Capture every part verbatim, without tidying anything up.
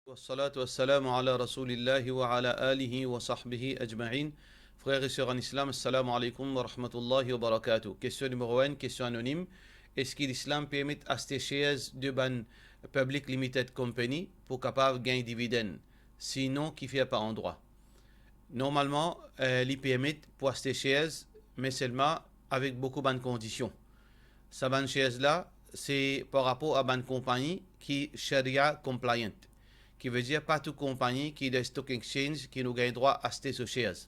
Wassalatu wassalamu ala Rasulillahi wa ala alihi wa sahbihi ajma'in. Frer e ser an Islam, assalamu alaikum wa rahmatullahi wa barakatuh. Kestion nimero enn, kestion anonim. Eski Lislam permet aste shares de bann public limited company pou kapav gagn dividend? Sinon, kifer pa andrwa? Normalman, eh, li permet pou aste shares, me selman avek boukou bann kondision. Sa bann shares la, se par rapor a bann konpagni ki Sharia compliant, ki vedir pa tou konpagni ki dan stock exchange ki nou gagn drwa aste so shares.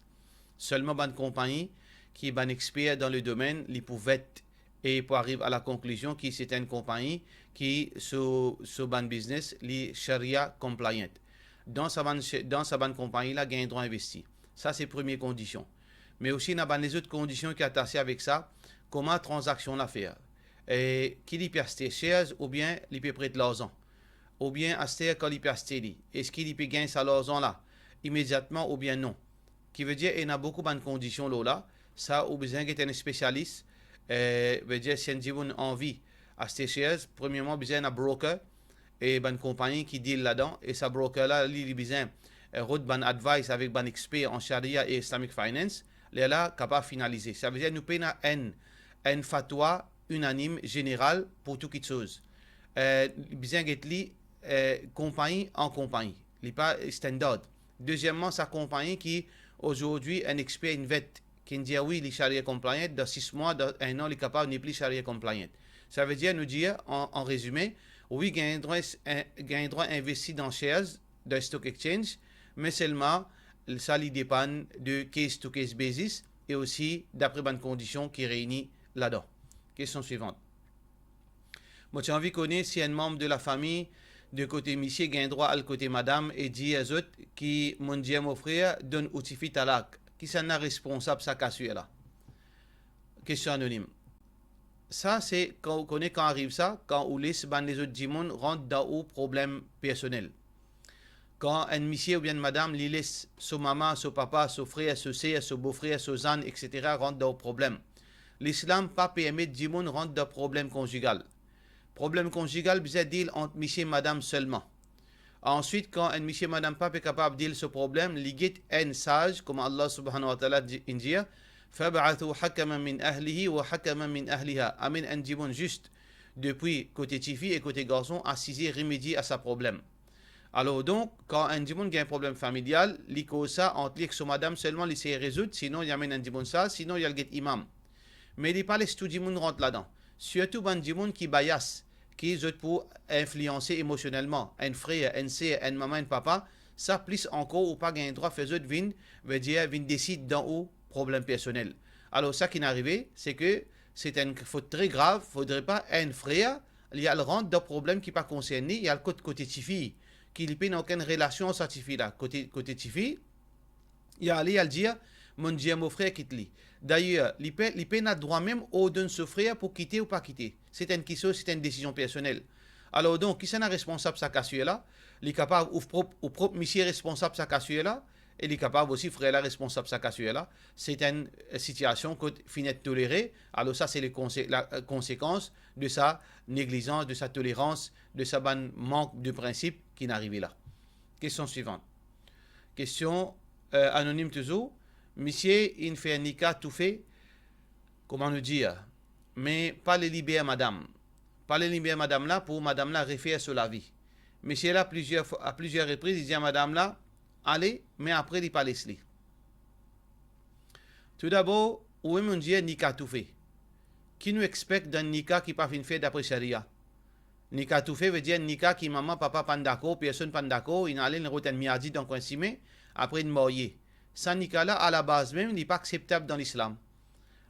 Selman bann konpagni ki bann exper dan le domenn, li pou vet e pou ariv a la konklizion ki se enn konpagni ki so, so bann biznes li Sharia compliant. Dan sa bann, dan sa bann konpagni la gagn drwa investi. Sa se premie kondision. Me osi ena bann lezot kondision ki atase avek sa, kouma tranzaksion la fer. E ki li pe aste shares oubien li pe pret larzan? Oubien aster kan li pe aste li, eski li pe gagn sa larzan la imediatman oubien non? Ki vedir ena boukou bann kondision lor la, sa ou bizin get enn spesialis, eh, vedir si enn dimoun anvi aste shares, premierman bizin ena broker e bann konpagni ki deal ladan, e sa broker la, li, li bizin, eh, rod bann advice avek bann exper an Sharia e Islamic Finance, lerla kapav finalize. Sa vedir nou pena enn, enn fatwa inanim, zeneral pou tou kitsoz. Eh, bizin get li, eh, konpagni an konpagni. Li pa standard. Dezieman, sa konpagni ki azordi enn exper inn vet, ki'nn dir wi, li Sharia compliant, dan sis mwa, dan enn an, li kapav nepli Sharia compliant. Sa vedir, nou dir, an, an rezime, wi, gagn drwa, eh, gagn drwa investi dan shares, dan stock exchange, me selman, sa li depann de case to case basis e osi dapre bann kondision ki reyni ladan. Kestion swivan. Mo ti anvi kone si enn manm de lafami de kote misie gagn drwa al kote madam e dir zot ki monn dir mo frer donn ou tifi talak. Kisannla responsab sa ka sir la? Kestion anonim. Sa se kan ou kone kan ariv sa, kan ou les bann lezot dimoun rant dan ou problem personel. Kan enn misie oubien enn madam, li les so mama, so papa, so frer, so ser, so bofrer, so zann, et cetera, rant dan problem. Lislam pa permet dimoun rant dan problem konzigal. Problem konzigal bizin deal ant misie madam selman. Answit, kan enn misie madam pa pe kapav deal so problem, li get enn saz, kouma Allah Subhanahu wa Ta'ala di-, inn dir, "Fab'athu hakaman min ahlihi wa hakaman min ahliha." Amenn enn dimoun zis, depi kote tifi e kote garson, asize remedie a sa problem. Alor donk, kan enn dimoun gagn problem familial, li koz sa ant li ek so madam selman, li sey rezoud, sinon li amenn enn dimoun saz, sinon li al get imam. Me li pa les tou dimoun rant ladan. Sirtou bann dimoun ki bias, ki zot pou inflianse emosionelman, enn frer, enn ser, enn mama, enn papa, sa plis ankor ou pa gagn drwa fer zot vinn, vedir vinn desid dan ou problem personel. Alor sa ki'nn arive, se ke se enn fot tre grav, fodre pa enn frer li al rant dan problem ki pa konsern li, li al kot kote tifi, ki li pena okenn relasion ar sa tifi la, kote, kote tifi, li ale, li al dir, "Monn dir mo frer kit li." Dayer, li pe, li pena drwa mem ordonn so frer pou kite ou pa kite. Se enn kisoz, se enn desizion personel. Alor donk, kisannla responsab sa ka sir la? Li kapav ou prop, ou prop misie responsab sa ka sir la, e li kapav osi frer la responsab sa ka sir la. Se enn, eh, sitiasion kot finn et tolere, alor sa se le konse-, la, eh, konsekans de sa neglizans, de sa tolerans, de sa bann mank de prinsip ki'nn arive la. Kestion swivan. Kestion, eh, anonim touzour. Misie inn fer nika toufe, kouma nou dir, me pa le liber madam. Pa le liber madam la pou madam la refer so lavi. Misie la plizier fwa, a plizier repriz, li dir a madam la, ale, me apre li pa les li. Toudabor, ou mem ou dir nika toufe. Ki nou expect dan nika ki pa finn fer dapre Sharia? Nika toufe vedir nika ki mama, papa pa'nn dakor, personn pa'nn dakor, inn ale, inn rod enn miadi dan kwin sime, apre inn marye. Sa nika la, alabaz mem, li pa akseptab dan Lislam.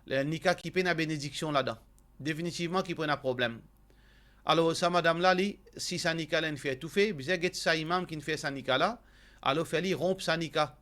Le nika ki pena benediksion ladan. Definitivman ki pou ena problem. Alor, sa madam la, li, si sa nika la inn fer toufe, bizin get sa imam ki'nn fer sa nika la, alor fer li ronp sa nika.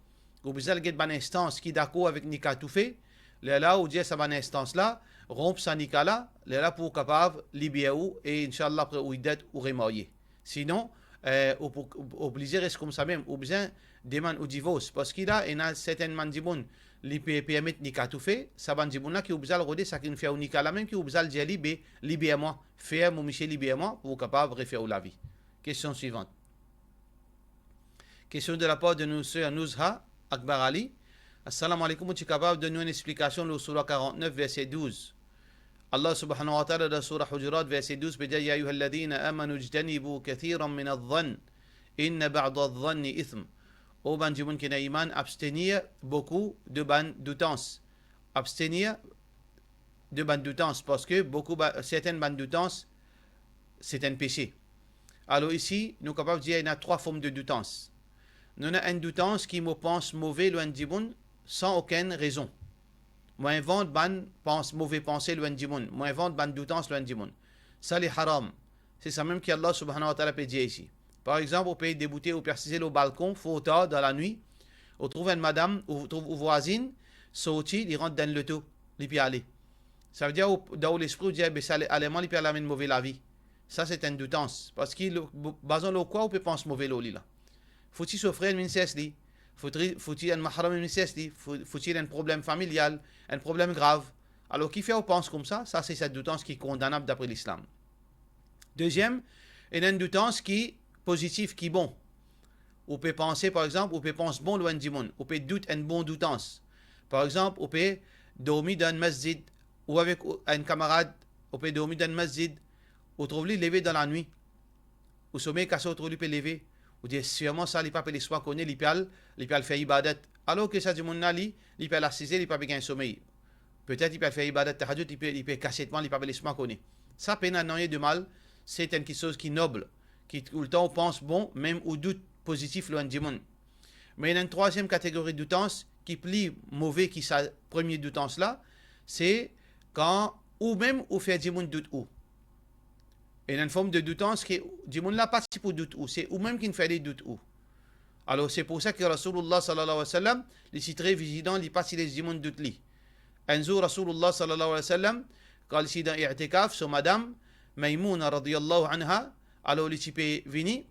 Ou bizin al get bann instans ki dakor avek nika toufe, lerla ou dir sa bann instans la, ronp sa nika la, lerla pou ou kapav liber ou, e inshallah apre ou idet ou remarye. Sinon, eh, ou pou, ou oblize res koumsa mem, ou bizin demann ou divors, parski la, ena sertenn bann dimoun, li pe permet nika toufe, sa bann dimoun la ki ou bizin al rode sa ki'nn fer ou nika la mem, ki ou bizin al dir li, be, liber mwa, fer mo misie liber mwa, pou ou kapav refer ou lavi. Kestion swivan. Kestion de lapar de nou ser Nuzha Akbar Ali. Assalamu alaikum, ou ti kapav donn nou enn explikasion lor soura karant-nef, verse douz? Allah subhanahu wa ta'ala dan soura Hujurat, verse douz, pe dir, "Ya ayyuhalladhina amanu ijtanibu kathiran minadh-dhann, inna ba'dadh-dhanni ithm." O bann dimoun ki ena iman, abstenir boukou de bann doutans. Abstenir de bann doutans, parski boukou ba-, sertenn bann doutans, se enn pese. Alor isi, nou kapav dir ena trwa form de doutans. Nou ena enn doutans ki mo pans move lor enn dimoun san okenn rezon. Mo invant bann pans, move panse lor enn dimoun. Mo invant bann doutans lor enn dimoun. Sa li haram. Se samem ki Allah subhanahu wa ta'ala pe dir isi. Par exanp, ou pe deboute, ou pe asize lor balkon, for tar dan lanwit, ou trouv enn madam, ou trouv ou vwazinn, sorti, li rant dan enn loto, li pe ale. Savedir, ou, dan ou lespri, ou dir, "Be sa, ale, ale, mwa, li pe al amenn move lavi." Sa, se enn doutans. Parski, lo-, bo-, bazan lor kwa ou pe pans move lor li la? Fouti so frer inn vinn sers li, fouti, fouti enn mahram inn vinn sers li, fou-, fouti enn problem familial, enn problem grav. Alor, kifer ou pans koumsa? Sa, se sa doutans ki kondanab dapre Lislam. Deziem, ena enn doutans ki pozitif, ki bon. Ou pe panse, par exanp, ou pe pans bon lor enn dimoun, ou pe dout enn bon doutans. Par exanp, ou pe dormi dan enn masjid, ou avek ou, enn kamarad, ou pe dormi dan enn masjid, ou trouv li leve dan lanwit, ou somey kase, ou trouv li pe leve, ou dir, "Sirman sa, li pa pe les mwa kone, li pe al, li pe al fer ibadat." Alor ki sa dimoun la, li, li pe al asize, li pa pe gagn somey. Petet li pe al fer ibadat tahajjud, li pe, li pe kasietman, li pa pe les mwa kone. Sa pena nanye de mal, se enn kiksoz ki nob, ki toultan ou pans bon, mem ou dout pozitif lor enn dimoun. Me ena enn trwaziem kategori doutans ki pli move ki sa premie doutans la, se kan ou mem ou fer dimoun dout ou. Ena enn form de doutans ki dimoun la pa ti pou dout ou, se ou mem ki'nn fer li dout ou. Alor, se pou sa ki Rasoulullah sallallahu alayhi wa sallam, li ti tre vizilan, li pa ti les dimoun dout li. Enn zour, Rasoulullah sallallahu alayhi wa sallam, kan li ti dan i'tikaf, so madam, Maymouna radiyallahu anha, alor li ti pe vini,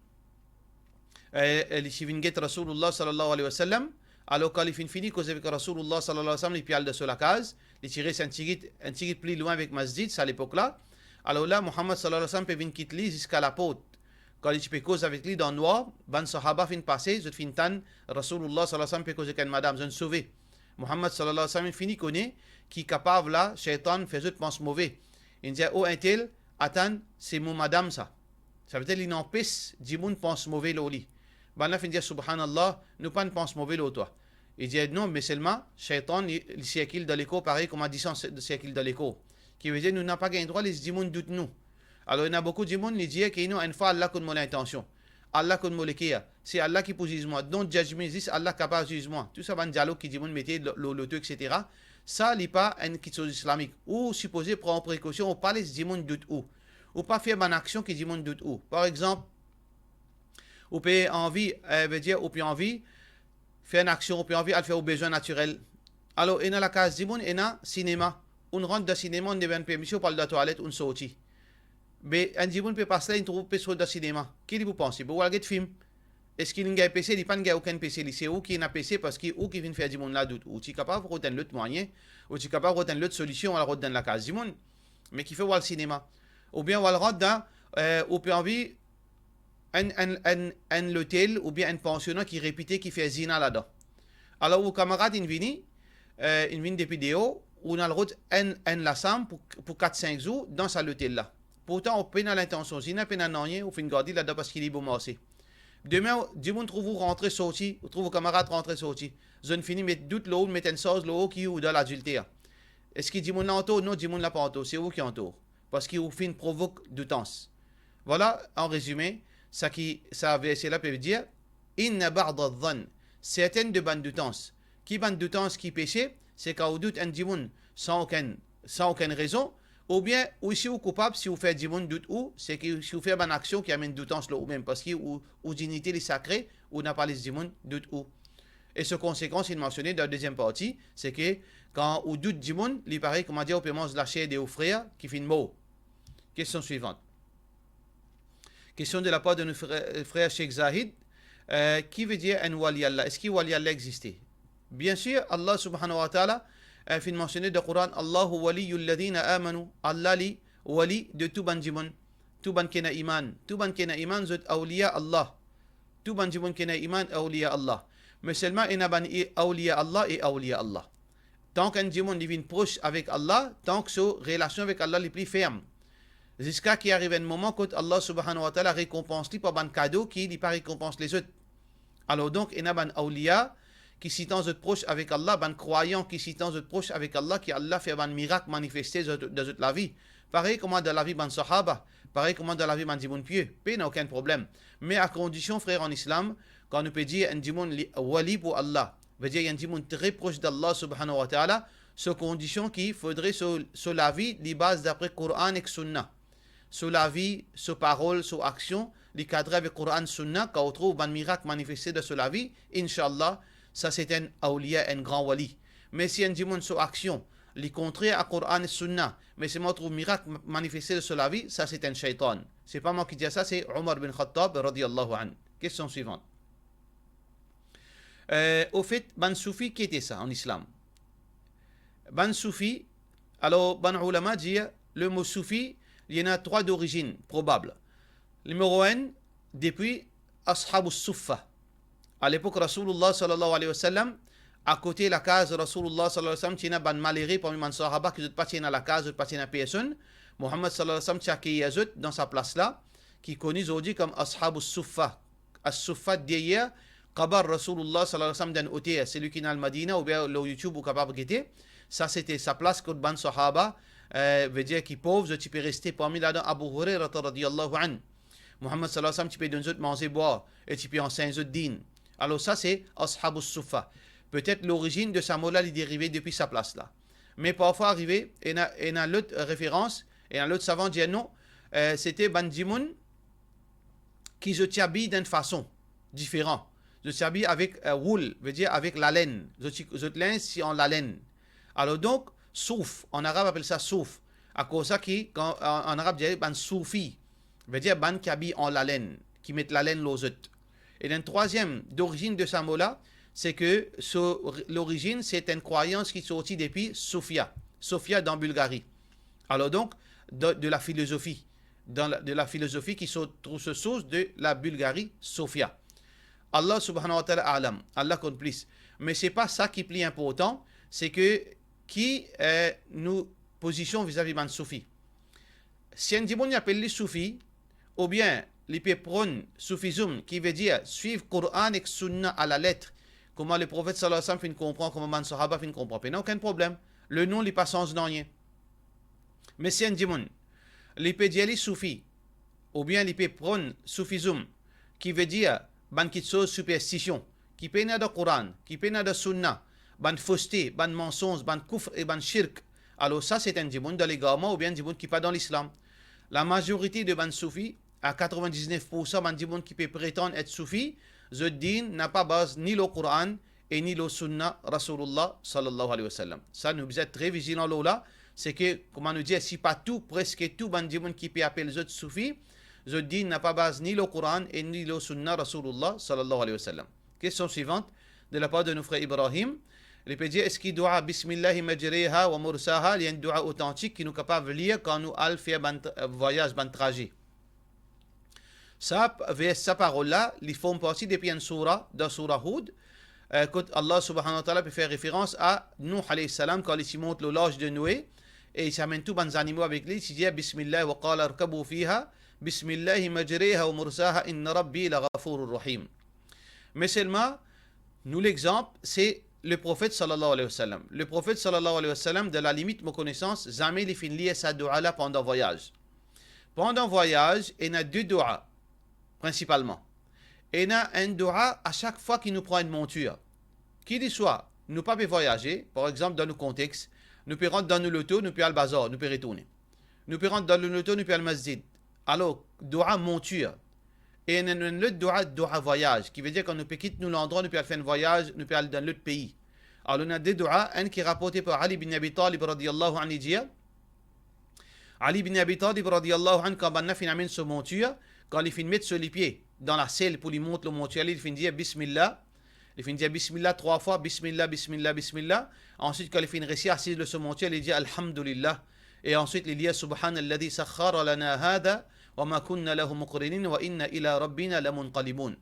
e, e, li ti vinn get Rasoulullah sallallahu alayhi wa sallam. Alor, kan li finn fini koze avek Rasoulullah sallallahu alayhi wa sallam, li pe al dan so lakaz, li ti res enn tigit, enn tigit pli lwin avek masjid, sa lepok la. Alor la, Muhammad sallallahu alayhi wa sallam pe vinn kit li ziska laport. Kan li ti pe koz avek li dan nwar, bann sahaba finn pase, zot finn tann Rasoulullah sallallahu alayhi wa sallam pe koz ek enn madam, zot inn sove. Muhammad sallallahu alayhi wa sallam fini kone ki kapav la, seytan fer zot pans move. Inn dir, "O entel, atann, se mo madam sa." Savedir li inn anpes dimoun pans move lor li. Bannla finn dir, "Subhanallah, nou pa'nn pans move lor twa." Li dir, "Non, me selman, seytan, li, li sirkil dan lekor parey kouma disan se-, sirkil dan lekor." Ki vedir, nou napa gagn drwa les dimoun dout nou. Alor, ena boukou dimoun, li dir ki non, enn fwa Allah konn mo lintansion. Allah konn mo leker. Se Allah ki pou ziz mwa. Don't judge me, zis Allah kapav ziz mwa. Tou sa bann dialog ki dimoun mete lo-, lo-, loto, et cetera. Sa, li pa enn kiksoz islamik. Ou sipoze pran prekosion, ou pa les dimoun dout ou. Ou pa fer bann aksion ki dimoun dout ou. Par exanp, ou pe anvi, eh, vedir, ou pe anvi fer enn aksion, ou pe anvi al fer ou bezwin natirel. Alor, ena lakaz dimoun, ena sinema. Ou'nn rant dan sinema, ou'nn demann permision pou al dan twalet, ou'nn sorti. Be, enn dimoun pe pas la, inn trouv ou pe sot dan sinema. Ki li pou panse? Pou al get fim. Eski li'nn gagn pese? Li pa'nn gagn okenn pese, li. Se ou ki ena pese, parski ou ki finn fer dimoun la dout. Ou ti kapav rod enn lot mwayin, ou ti kapav rod enn lot solision, al rod dan lakaz dimoun. Me kifer ou al sinema? Oubien ou al rant dan, eh, ou pe anvi enn, enn, enn, enn lotel oubien enn pansiona ki repite, ki fer zina ladan. Alor, ou kamarad inn vini, eh, inn vinn depi deor, ou'nn al rod enn, enn lasam pou, pou kat sink zour dan sa lotel la. Pourtan, ou pena lintansion zina, pena nanye, ou finn gard li ladan parski li bon marse. Demin, dimoun trouv ou rantre sorti, ou trouv ou kamarad rantre sorti. Zot inn fini met dout lor ou, met enn sarz lor ou ki ou dan ladilter. Eski dimoun la antor? Non, dimoun la pa antor, se ou ki antor. Parski ou finn provok doutans. Vwala, an rezime, sa ki sa verse la pe dir, "Inna ba'dadh-dhann", sertenn de bann doutans. Ki bann doutans ki pese? Se kan ou dout enn dimoun san okenn, san okenn rezon, oubien ou, si ou koupab, si ou fer dimoun dout ou, se ki si ou fer bann aksion ki amenn doutans lor ou mem, parski ou, ou dinite li sakre, ou napa les dimoun dout ou. E so konsekans, inn mansione dan deziem parti, se ki kan ou dout dimoun, li parey, koumadir, ou pe manz laser de ou frer ki finn mor. Kestion swivant. Kestion de lapar de nou frer, frer Sheikh Zahid, eh, ki vedir enn wali Allah? Eski wali Allah existe? Biensir, Allah subhanahu wa ta'ala, eh, finn mansione dan Koran, "Allahu waliyyul ladhina amanu", Allah li wali de tou bann dimoun, tou bann ki ena iman. Tou bann ki ena iman, zot awliya Allah. Tou bann dimoun ki ena iman, awliya Allah. Me selman ena bann i-, awliya Allah e awliya Allah. Tank enn dimoun li vinn pros avek Allah, tank so relasion avek Allah li pli ferm. Ziska ki ariv enn moman kot Allah Subhanahu wa Ta'ala rekonpans li par bann kado ki li pa rekonpans lezot. Alor donk, ena bann awliya ki sitan zot pros avek Allah, bann krwayan ki sitan zot pros avek Allah, ki Allah fer bann mirak manifeste zot, dan zot lavi. Parey kouma dan lavi bann sahaba, parey kouma dan lavi bann dimoun pie, pena okenn problem. Me a kondision, frer an Islam, kan nou pe dir enn dimoun li wali pou Allah, vedir enn dimoun tre pros d'Allah Subhanahu wa Ta'ala, so kondision ki fodre so, so lavi li baz dapre Koran ek Sunna. So lavi, so parol, so aksion, li kadre avek Koran, Sunna, kan ou trouv bann mirak manifeste dan so lavi, inshallah, sa se enn awliya, enn gran wali. Me si enn dimoun so aksion, li kontrer a Koran, Sunna, me selman ou trouv mirak ma-, manifeste dan so lavi, sa se enn shaytan. Se pa mwa ki dir sa, se Omar bin Khattab radiyallahu anhu. Kestion swivant. Euh, ofet, bann soufi, ki ete sa an Islam? Bann soufi, alor, bann oulama dir, le mo soufi, li ena trwa dorizinn probab. Nimero enn, depi Ashabus Suffa. A lepok Rasoulullah sallallahu alayhi wa sallam, akote lakaz Rasoulullah sallallahu alayhi wa sallam, ti ena bann malere parmi bann sahaba ki zot pa ti ena lakaz, zot pa ti ena personn. Muhammad sallallahu alayhi wa sallam ti akeyir zot dan sa plas la, ki koni zordi kom Ashabus Suffa. As-Suffa deryer kabar Rasoulullah sallallahu alayhi wa sallam dan oter, selwi ki ena al Madina oubien lor YouTube ou kapav gete. Sa se ete sa plas kot bann sahaba, eh, vedir ki pov, zot ti pe reste, parmi ladan Abu Hurairah radiyallahu anhu. Muhammad sallallahu alayhi wa sallam ti pe donn zot manze bwar e ti pe ansegn zot din. Alor sa se Ashabus Suffa. Petet lorizinn de sa mo la li derive depi sa plas la. Me parfwa arive, ena, ena lot referans, ena lot savan dir non, eh, se ete bann dimoun ki zot ti abiy dan enn fason diferan. Zot ti abiy avek, eh, woul, vedir avek lalenn. Zot ti, zot linz ti an lalenn. Alor donk, souf, an arab apel sa souf. Akoz sa ki, kan, an, an arab dir bann soufi, vedir bann ki abiy an lalenn, ki met lalenn lor zot. E enn trwaziem dorizinn de sa mo la, se ke so r-, lorizinn se enn krwayans ki sorti depi Sofia, Sofia dan Bilgari. Alor donk, de, de la filozofi, dan la, de la filozofi ki sort, trouv so sours de la Bilgari, Sofia. Allah subhanahu wa ta'ala alam, Allah konn plis. Me se pa sa ki pli inportan, se ke ki, eh, nou pozision vizavi bann soufi. Si enn dimoun li apel li soufi, oubien li pe pran soufizm, ki vedir swiv Koran ek Sunna a la lettre, kouma Leprofet sallallahu alayhi wa sallam finn konpran, kouma bann sahaba finn konpran, pena okenn problem. Le nom li pa sanz nanye. Me si enn dimoun, li pe dir li soufi, oubien li pe pran soufizm, ki vedir bann kiksoz siperstision, ki pena dan Koran, ki pena dan Sunna, bann foste, bann mansonz, bann koufr e bann shirk, alor sa se enn dimoun dan legarman oubien enn dimoun ki pa dan Lislam. Lamazorite de bann soufi, a katrovin-diz-nef poursan bann dimoun ki pe pretann et soufi, zot din napa baz ni lor Koran e ni lor Sunna Rasoulullah sallallahu alayhi wa sallam. Sa nou bizin tre vizilan lor la, se ke, kouma nou dir, si pa tou, preske tou bann dimoun ki pe apel zot soufi, zot din napa baz ni lor Koran e ni lor Sunna Rasoulullah sallallahu alayhi wa sallam. Kestion swivant, de la par de nou frer Ibrahim, li pe dir, eski doua Bismillahi majreha wa mursaha, li enn doua otantik ki nou kapav lir kan nou al fer bann tra-, vwayaz, bann traze? Sa, vers, sa parol la, li form parti depi enn soura, dan soura Houd, eh, kot Allah subhanahu wa ta'ala pe fer referans a Nouh alayhi salam, kan li ti mont lor larz de Noe, e li ti amenn tou bann zanimo avek li, li ti dir, Bismillah wa qala irkabu fiha, Bismillahi majreha wa mursaha, inna Rabbi laghafourur rahim. Me selman, nou lexanp, se Leprofet sallallahu alayhi wa sallam. Leprofet sallallahu alayhi wa sallam, dan lalimit mo konesans, zame li finn lir sa doua la pandan vwayaz. Pandan vwayaz, ena de doua, prinsipalman. Ena enn doua a sak fwa ki nou pran enn montir. Ki li swa, nou pa pe vwayaze, par exanp, dan nou kontex, nou pe rant dan nou loto, nou pe al bazar, nou pe retourne. Nou pe rant dan nou loto, nou pe al masjid. Alor, doua montir. E ena enn, enn lot doua, doua vwayaz, ki vedir kan nou pe kit nou landrwa, nou pe al fer enn vwayaz, nou pe al dan lot pei. Alor, ena de doua, enn ki raporte par Ali bin Abi Talib radiyallahu anhu, li dir, Ali bin Abi Talib radiyallahu anhu, kan bann la finn amenn so montir, kan li finn met so lipie dan lasel pou li mont lor montir li, li finn dir, Bismillah, Li finn dir Bismillah trwa fwa, Bismillah, Bismillah, Bismillah. Answit, kan li finn resi asiz lor so montir, li dir Alhamdulillah. E answit, li lir Subhanalladhi sakhkhara lana hadha wa ma kunna lahu muqrinin wa inna ila rabbina lamunqalibun.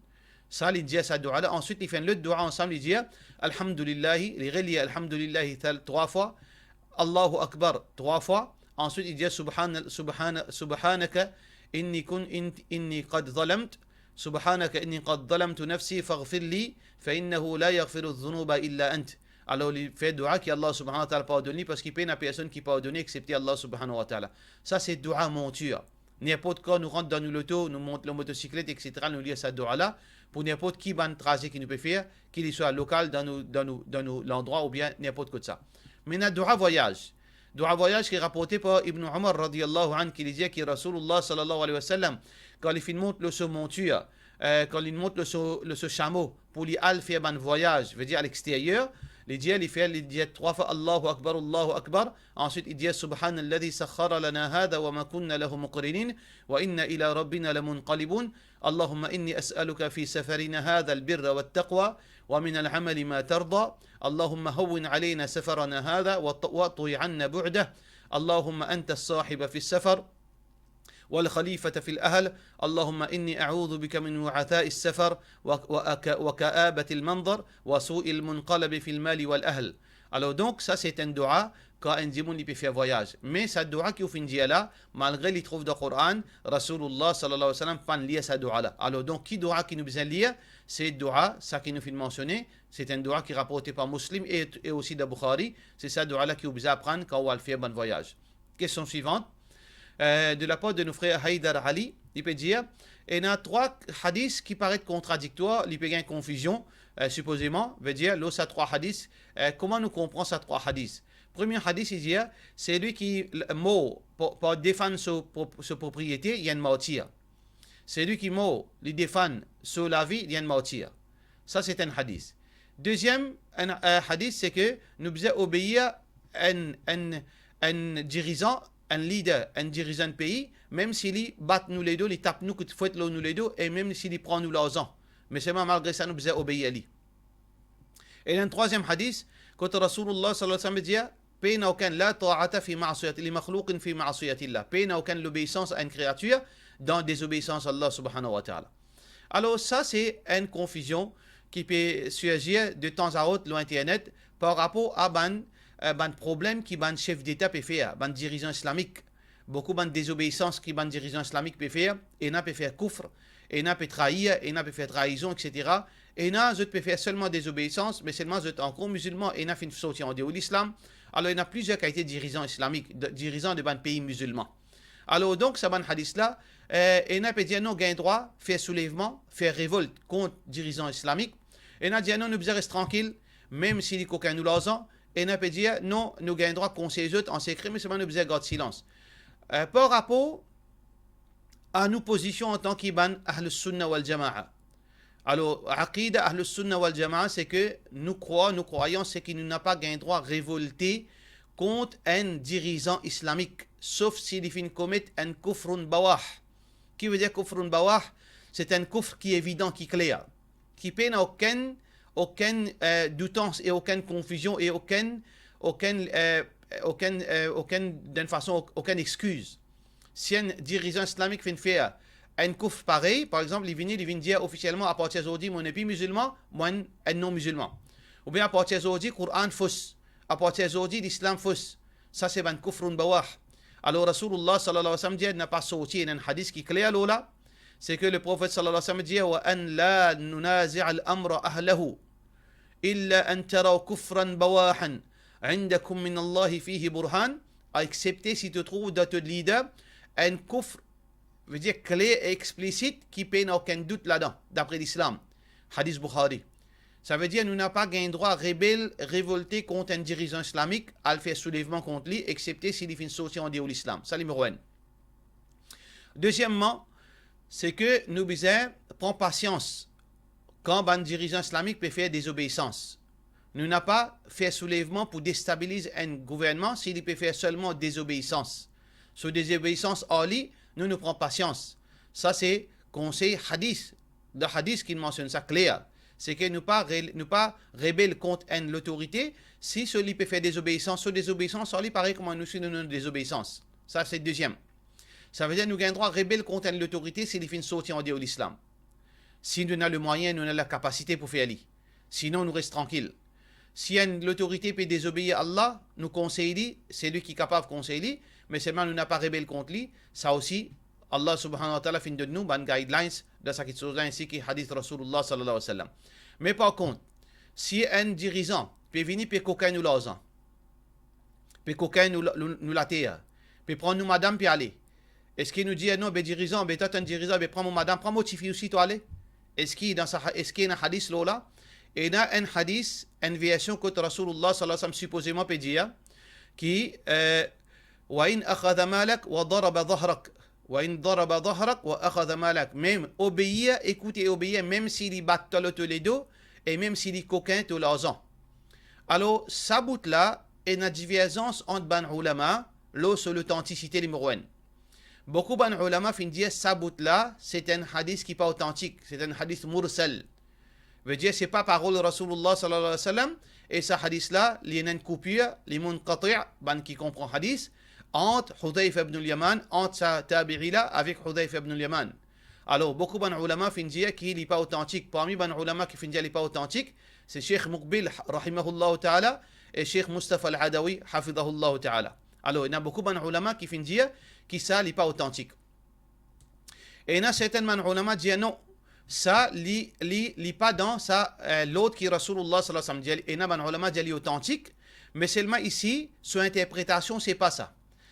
Sa, li dir sa doua la. Answit, li fer enn lot doua ansam, li dir, Alhamdulillahi, li relir Alhamdulillahi tal-, trwa fwa, Allahu Akbar, trwa fwa. Answit, li dir, Subhana-, Subhana-, Subhanaka, inni kun-, in-, inni qad zalamt, Subhanaka, inni qad zalamtu nafsi, faghfir li, fa innahu la yaghfiru dhunuba illa ant. Alor, li fer doua ki Allah Subhanahu wa Ta'ala pardonn li, parski pena personn ki pardone exsepte Allah Subhanahu wa Ta'ala. Sa, se doua montir. Ninport kan nou rant dan nou loto, nou mont lor motosiklet, et cetera, nou lir sa doua la. Pou ninport ki bann traze ki nou pe fer, ki li swa lokal dan nou, dan nou, dan nou landrwa oubien ninport kot sa. Mintnan, doua vwayaz. Doua vwayaz ki raporte par Ibn Umar radiyallahu anhu, ki li dir ki Rasoulullah sallallahu alayhi wa sallam, kan li finn mont lor so montir, eh, kan li mont lor so, lor so samo, pou li al fer bann vwayaz, vedir alexteryer, li dir, li fer, li dir trwa fwa, Allahu Akbar, Allahu Akbar. Answit, li dir, Subhanalladhi sakhkhara lana hadha wa ma kunna lahu muqrinin, wa inna ila rabbina lamunqalibun. Allahumma inni as'aluka fi safarina hadha al-birra wat-taqwa, wa min al-amali ma tarda. Allahumma hawwin alayna safarana hadha wa t-, wa atwi anna bu'dah. Allahumma anta as-sahiba fi as-safar, wal khalifata fil ahl. Allahumma inni a'udhu bika min wa'tha'i as-safar wa, wa aka-, wa ka'abati al-manzar wa su'i al-munqalabi fil mali wal ahl. Alor donk, sa se enn doua kan enn dimoun li pe fer vwayaz. Me sa doua ki ou finn dir la, malgre li trouv dan Koran, Rasoulullah sallallahu alayhi wa sallam pa'nn lir sa doua la. Alor donk, ki doua ki nou bizin lir? Se doua, sa ki nou finn mansione, se enn doua ki raporte par Muslim e, e osi dan Bukhari. Se sa doua la ki ou bizin aprann kan ou al fer bann vwayaz. Kestion swivant. Eh, de la par de nou frer Haydar Ali, li pe dir, ena trwa hadis ki paret kontradiktwar, li pe gagn konfizion, eh, sipozeman, vedir, lor sa trwa hadis, eh, kouma nou konpran sa trwa hadis? Premie hadis, li dir, selwi ki l-, mor par, par defann so pro-, so propriete, li enn martir. Selwi ki mor, li defann so lavi, li enn martir. Sa se enn hadis. Deziem, enn, eh, hadis, se ke nou bizin obeir enn, enn, enn dirizan, enn lider, enn dirizan pei, mem si li bat nou ledo, li tap nou kout fwet lor nou ledo, e mem si li pran nou larzan. Me selman malgre sa, nou bizin obeir li. E dan trwaziem hadis, kot Rasoulullah sallallahu alayhi wa sallam dir, pena okenn, la ta'ata fi ma'siyati, li makhlouqin fi ma'siyatillah. Pena okenn lobeisans a enn kreatir dan dezobeisans Allah subhanahu wa ta'ala. Alor, sa se enn konfizion ki pe sirzir de tanzantan lor internet par rapor a bann, eh, bann problem ki bann sef deta pe fer, bann dirizan islamik. Boukou bann dezobeisans ki bann dirizan islamik pe fer, ena pe fer koufr, ena pe trair, ena pe fer traizon, et cetera. Ena zot pe fer selman dezobeisans, me selman zot ankor mizilman, ena finn sorti andeor lislam. Alor, ena plizier kalite dirizan islamik, de, dirizan de bann pei mizilman. Alor, donk, sa bann hadis la, eh, ena pe dir nou gagn drwa fer soulevman, fer revolt kont dirizan islamik. Ena dir nou, nou bizin res trankil, mem si li kokin nou larzan. Ena pe dir non, nou gagn drwa konsey zot an sekre, me selman nou bizin gard silans. Eh, par rapor a nou pozision antan ki bann Ahlus Sunna wal Jamaa. Alor, aqida Ahlus Sunna wal Jamaa, se ke nou krwar, nou krwayans, se ki nou napa gagn drwa revolte kont enn dirizan islamik, sof si li finn komet enn kufrun bawah. Ki vedir kufrun bawah? Se enn koufr ki evidan, ki kler, ki pena okenn, okenn, eh, doutans e okenn konfizion e okenn, okenn, eh, okenn, eh, okenn, dan fason, okenn exkiz. Si enn dirizan islamik finn fer enn koufr parey, par exanp, li vini, li vinn dir ofisielman, apartir zordi, mo nepli mizilman, mo enn, enn non-mizilman. Oubien apartir zordi, Koran fos. Apartir zordi, lislam fos. Sa se bann kufrun bawah. Alor, Rasoulullah sallallahu alayhi wa sallam dir, napa sorti, ena enn hadis ki kler lor la, se ke Leprofet sallallahu alayhi wa sallam dir, wa an la nunazi'a al-amra ahlahu, illa an taraw kufran bawahan indakum min Allahi fihi burhan, exsepte si to trouv dan to lider enn koufr, vedir kler e explisit, ki pena okenn dout ladan, dapre lislam. Hadis Bukhari. Savedir nou napa gagn drwa rebel, revolte kont enn dirizan islamik, al fer soulevman kont li, exsepte si li finn sorti andeor lislam. Sa nimero enn. Dezieman, se ke nou bizin pran pasians kan bann dirizan islamik pe fer dezobeisans. Nou napa fer soulevman pou destabiliz enn gouvernman si li pe fer selman dezobeisans. So dezobeisans ar li, nou, nou pran pasians. Sa se konsey hadis. Dan hadis ki mansionn sa kler, se ke nou pa re-, nou pa rebel kont enn lotorite, si so li pe fer dezobeisans, so dezobeisans ar li parey kouma nou si nou, nou dezobeisans. Sa se deziem. Savedir nou gagn drwa rebel kont enn lotorite si li finn sorti andeor lislam. Si nou ena lemwayin, nou ena lakapasite pou fer li. Sinon, nou res trankil. Si enn lotorite pe dezobeir Allah, nou konsey li, se li ki kapav konsey li, me selman nou napa rebel kont li, sa osi, Allah subhanahu wa ta'ala finn donn nou bann guidelines dan sa kiksoz la, ensi ki hadith Rasulullah sallallahu alayhi wa sallam. Me par kont, si enn dirizan pe vini pe kokin nou larzan, pe kokin nou, nou, nou later, pe pran nou madam pe ale, eski nou dir, "Non, be dirizan, be twa to enn dirizan, be pran mo madam, pran mo tifi osi, to ale"? Eski dan sa, eski ena hadis lor la? Ena enn hadis, enn version kot Rasulullah sallallahu alayhi wa sallam sipozeman pe dir ki, eh, "Wa in akhadha malak wa daraba zahrak, wa in daraba zahrak wa akhadha malak." Mem obeir, ekout e obeir, mem si li bat twa lor to ledo, e mem si li kokin to larzan. Alor, sa bout la, ena diverzans ant bann oulama lor so lotantisite, nimero enn. Boukou bann oulama finn dir sa bout la, se enn hadis ki pa otantik, se enn hadis mursal. Vedir, se pa parol Rasulullah sallallahu alayhi wa sallam, e sa hadis la, li ena enn koupir, li munqati', bann ki konpran hadis, ant Hudhayfa ibn al-Yaman, ant sa tabi'i la avek Hudhayfa ibn al-Yaman. Alor, boukou bann oulama finn dir ki li pa otantik. Parmi bann oulama ki finn dir li pa otantik, se Sheikh Muqbil, rahimahullahu ta'ala, e Sheikh Mustafa al-Adawi, hafidhahullahu ta'ala. Alor, ena boukou bann oulama ki finn dir ki sa li pa otantik. E ena sertin bann oulama dir non, sa li, li, li pa dan sa, eh, lord ki Rasulullah sallallahu alayhi wa sallam dir. Ena bann oulama dir li otantik, me selman isi, so interpretasion, se pa sa.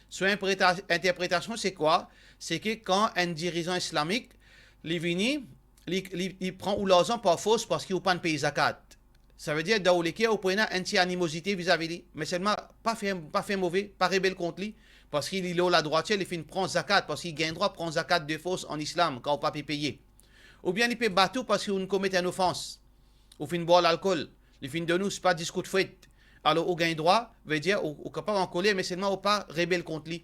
So interpreta-, interpretasion, se kwa? Se ki kan enn dirizan islamik, li vini, li, li, li pran ou larzan par fors parski ou pa'nn pey zakat. Savedir, dan ou leker, ou pou ena enn ti animozite vizavi li, me selman pa fer, pa fer move, pa rebel kont li, parski li lor ladrwatir, li finn pran zakat, parski li gagn drwa pran zakat de fors an islam, kan ou pa pe peye. Oubien li pe bat ou parski ou'nn komet enn ofans, ou finn bwar lalkol, li finn donn ou, sipa, dis kout fwet. Alor, ou gagn drwa, vedir, ou, ou kapav ankoler, me selman ou pa rebel kont li.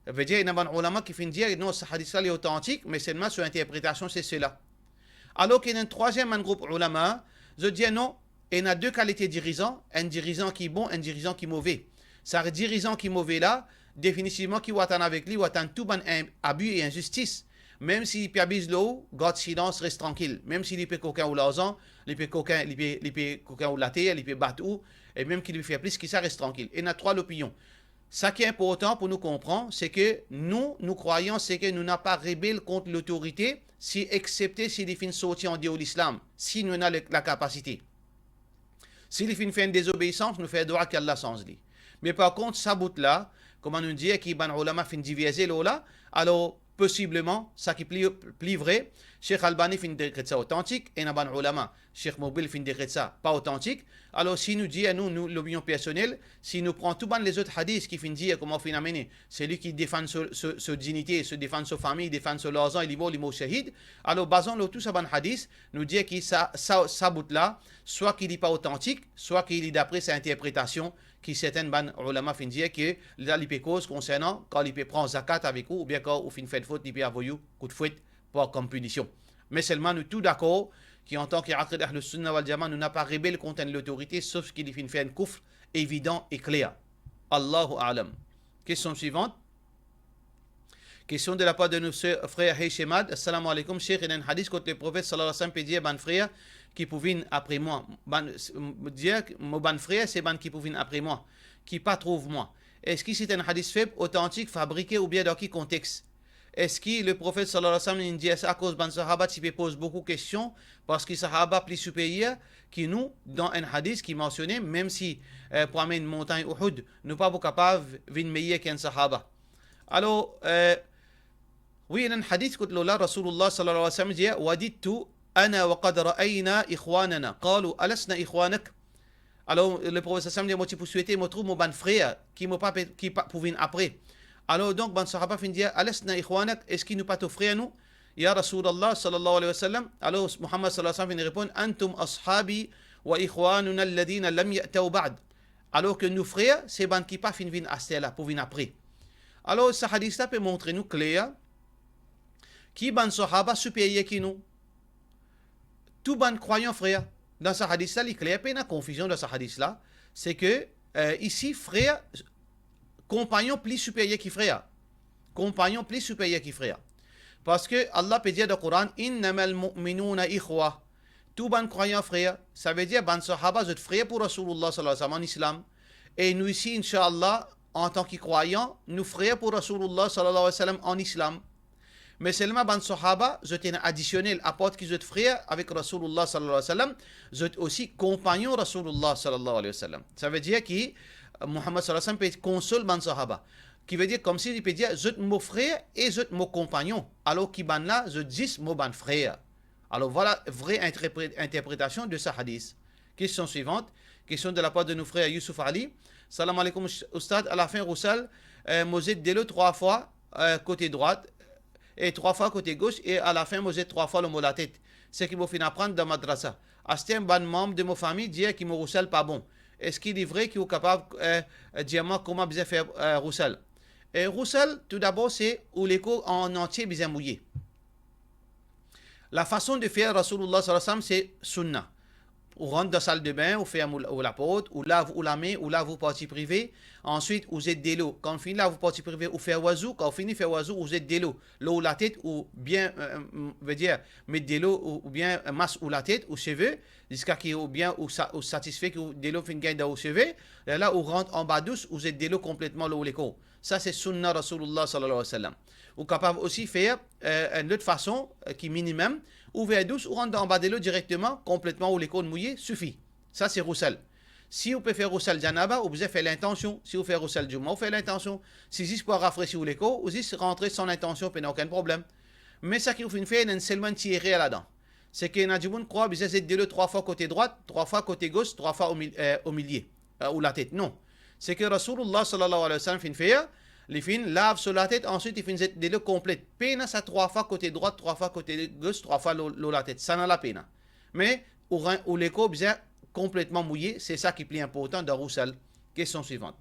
Vedir, ena bann oulama ki finn dir, non, sa hadis la, li otantik, me selman so interpretasion, se sela. Alor ki ena enn trwaziem bann group oulama, zot dir non, ena de kalite dirizan, enn dirizan ki bon, enn dirizan ki move. Sa dirizan ki move la, definitivman ki ou atann avek li, ou atann tou bann in-, abi e inzistis. Mem si li pe abiz lor ou, gard silans, res trankil. Mem si li pe kokin ou larzan, li pe kokin, li pe, li pe kokin ou later, li pe bat ou, e mem ki li pe fer plis ki sa, res trankil. Ena trwa lopinion. Sa ki inportan pou nou konpran, se ki nou, nou krwayan, se ki nou napa rebel kont lotorite, si, eksepte si li finn sorti andeor lislam, si nou ena le, lakapasite. Si li finn fer enn dezobeisans, nou fer dwa ki Allah sanz li. Me par kont, sa bout la, kouma nou dir ki bann oulama finn diverze lor la, alor, posibleman, sa ki pli, pli vre, Sheikh Albani finn dekret sa otantik, ena bann oulama, Sheikh Muqbil finn dekret sa pa otantik. Alor, si nou dir, nou, nou, lopinion personel, si nou pran tou bann lezot hadis ki finn dir, kouma ou finn amene, seli ki defann so, so, so dignite, so defann so fami, defann so larzan, e li mor, li mor shahid, alor, bazan lor tou sa bann hadis, nou dir ki sa, sa, sa bout la, swa ki li pa otantik, swa ki li dapre sa interpretasion ki sertin bann oulama finn dir ki la li pe koz konsernan kan li pe pran zakat avek ou, oubien kan ou finn fer enn fot, li pe avoy ou kout fwet par kom pinision. Me selman nou tou dakor ki antan ki Aqid Ahlus Sunna wal Jamaa, nou napa rebel kont enn lotorite, sof ki li finn fer enn koufr evidan e kler. Allahu a'lam. Kestion swivant. Kestion de lapar de nou ser, frer Heshemad. Assalamu alaikum, Sheikh, ena enn hadis kot Leprofet sallallahu alayhi wa sallam pe dir bann frer ki pou vinn apre mwa. Bann, s-, m-, dir, mo bann frer, se bann ki pou vinn apre mwa, ki pa trouv mwa. Eski se enn hadis feb, otantik, fabrike oubien dan ki kontex? Eski Leprofet sallallahu alayhi wa sallam inn dir sa akoz bann sahaba ti pe poz boukou kestion, parski sahaba pli siperyer ki nou, dan enn hadis ki mansione, mem si, eh, pou amenn montagn Uhud, nou pa pou kapav vinn meyer ki enn sahaba. Alor, eh, wi, ena enn hadis kot lor la, Rasulullah sallallahu alayhi wa sallam dir, "Wadidtu ana wa qad ra'ayna ikhwanana." Qalu, "Alasna ikhwanak?" Alor, Leprofet sallallahu alayhi wa sallam dir, "Mo ti pou swete mo trouv mo bann frer ki mo pa pe, ki pa pou vinn apre." Alor, donk, bann sahaba finn dir, "Alasna ikhwanak, eski nou pa to frer nou, ya Rasulullah sallallahu alayhi wa sallam?" Alor, Muhammad sallallahu alayhi wa sallam finn reponn, "Antum ashabi wa ikhwanuna alladhina lam ya'taw ba'd." Alor ki nou frer, se bann ki pa finn vinn aster la, pou vinn apre. Alor, sa hadis la pe montre nou kler ki bann sahaba siperyer ki nou. Tou bann krwayan frer. Dan sa hadis la, li kler, pena konfizion dan sa hadis la. Se ki, eh, isi, frer, konpagnon pli siperyer ki frer. Konpagnon pli siperyer ki frer. Parski Allah pe dir dan Koran, "Innamal mu'minuna ikhwa." Tou bann krwayan frer. Savedir bann sahaba zot frer pou Rasoulullah sallallahu alayhi wa sallam an Islam. E nou isi, inshallah, antan ki krwayan, nou frer pou Rasoulullah sallallahu alayhi wa sallam an Islam. Me selman bann sahaba, zot ena adisionel, apar ki zot frer avek Rasoulullah sallallahu alayhi wa sallam, zot osi konpagnon Rasoulullah sallallahu alayhi wa sallam. Savedir ki, euh, Muhammad sallallahu alayhi wa sallam pe konsol bann sahaba. Ki vedir, komsi li pe dir, zot mo frer e zot mo konpagnon, alor ki bann la, zot zis mo bann frer. Alors voilà, vraie interpré-, interprétation de ce hadith. Question suivante, question de la part de nos frères Youssouf Ali. Salam alaikum, Oust-, Oustad. À la fin, Roussel, euh, mo zet delo trwa fwa, euh, kote drwat, e trwa fwa kote gos, e à la fin, mo zet trwa fwa lor mo latet. Seki mo finn aprann dan madrasa. Aster bann manm de mo fami dir ki mo Roussel pa bon. Eski li vre ki ou kapav, euh, dir mwa kouma bizin fer, euh, Roussel? E Roussel, toudabor, se ou lekor an antie bizin mouye. La fason de fer Rasoulullah sallallahu alayhi wa sallam, se sunna. Ou rant dan saldebin, ou ferm ou, ou laport, ou lav ou lame, ou lav ou parti prive, answit ou zet delo. Kan ou fini lav ou parti prive, ou fer wazou, kan ou fini fer wazou, ou zet delo lor ou latet, oubien, euh, euh, vedir, met delo ou, oubien mas ou latet, ou seve, ziska ki oubien ou sa-, ou satisfe ki ou, delo finn gagn dan ou seve, lerla ou rant anba dous, ou zet delo konpletman lor ou lekor. Sa se sunna Rasoulullah sallallahu alayhi wa sallam. Ou kapav osi fer, euh, enn lot fason, euh, ki minimem, ouver dous, ou rant dan anba delo direkteman, konpletman ou lekor mouye, sifi. Sa se Roussel. Si ou pe fer Roussel janaba, ou bizin fer lintansion. Si ou fer Roussel djouma, ou fer lintansion. Si zis pou rafresi ou lekor, ou zis rantre san lintansion, pena okenn problem. Me seki ou finn fer, ena selman enn ti erer ladan. Seki ena dimoun krwar bizin zet delo trwa fwa kote drwat, trwa fwa kote gos, trwa fwa o mil-, euh, o milie, euh, ou latet. Non. Seki Rasoulullah sallallahu alayhi wa sallam finn fer, li finn lav so latet, answit li finn zet delo konplet. Pena sa trwa fwa kote drwat, trwa fwa kote gos, trwa fwa lor, lor latet. Sa nala pena. Me ou ren-, ou lekor bizin konpletman mouye, se sa ki pli inportan dan Roussel. Question suivante.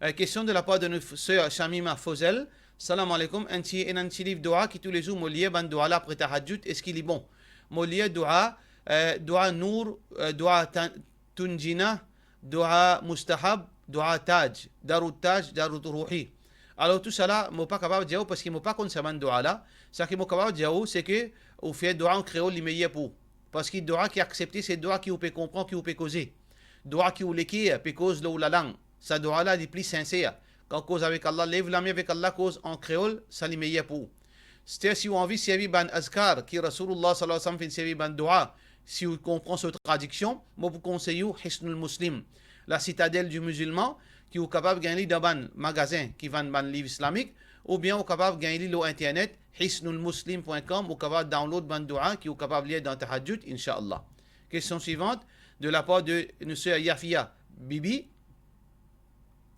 Euh, question de la part de notre sœur Shamima Fozel. Salam alaikum. Enn ti, ena enn ti liv doua ki toulezour mo lir bann doua la apre tahajjud, eski li bon? Mo lir doua, euh, doua Nour, euh, doua Tan-, Tunjina, doua Mustahab, doua Taj, Darut Taj, Darut Ruhi. Alor, tou sala, mo pa kapav dir ou, parski mo pa konn sa bann doua la. Seki mo kapav dir ou, seki ou fer doua an kreol, li meyer pou ou. Parski doua ki aksepte, se doua ki ou pe konpran, ki ou pe koze. Doua ki ou leker pe koz lor ou lalang. Sa doua la, li pli sinser. Kan ou koz avek Allah, lev lame avek Allah, koz an kreol, sa li meyer pou ou. Ster, si ou anvi servi bann azkar ki Rasoulullah sallallahu alayhi wa sallam finn servi, bann doua, si ou konpran so tradiksion, mo pou konsey ou Hisnul Muslim, la citadelle du musulman, ki ou kapav gagn li dan bann magazin ki vann bann liv islamik, oubien ou kapav gagn li lor internet, hisnul muslim point com, ou kapav download bann doua ki ou kapav lir dan tahajjud, inshallah. Question suivante, de la part de notre sœur Yafia Bibi.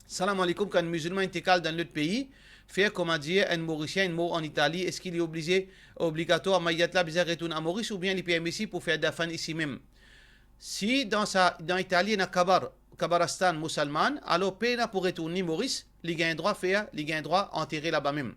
Salam alaikum, kan mizilman inn kal dan lot pei, fer koumadir enn Morisien inn mor an Itali, eski li oblize, obligatwar mayat la bizin retourn a Moris oubien li permisib pou fer dafn isi mem? Si dan sa, dan Itali ena kabar, kabaristan mousalman, alor pena pou retourn li Moris, li gagn drwa fer, li gagn drwa antere laba mem.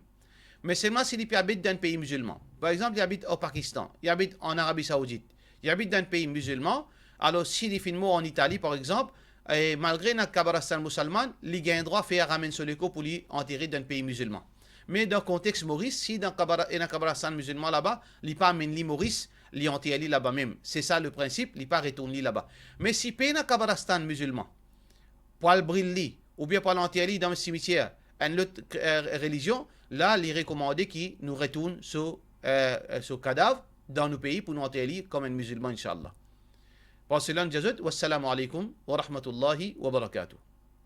Me selman si li pe abit dan enn pei mizilman. Par exanp, li abit o Pakistan, li abit an Arabi Saoudit, li abit dan enn pei mizilman, alor si li finn mor an Itali, par exanp, e malgre ena kabaristan mousalman, li gagn drwa fer ramenn so lekor pou li antere dan enn pei mizilman. Me dan kontex Moris, si dan kabara-, ena kabaristan mizilman laba, li pa amenn li Moris, li anter li laba mem. Se sa le prinsip, li pa retourn li laba. Me si pena kabaristan mizilman, pou al bril li, oubien pou al anter li dan simitier enn lot, eh, relizion, la, li rekomande ki nou retourn so, eh, so kadav dan nou pei pou nou anter li kom enn mizilman, inshallah. Par sela, nou dir zot, wassalamu alaikum wa rahmatullahi wa barakatuh.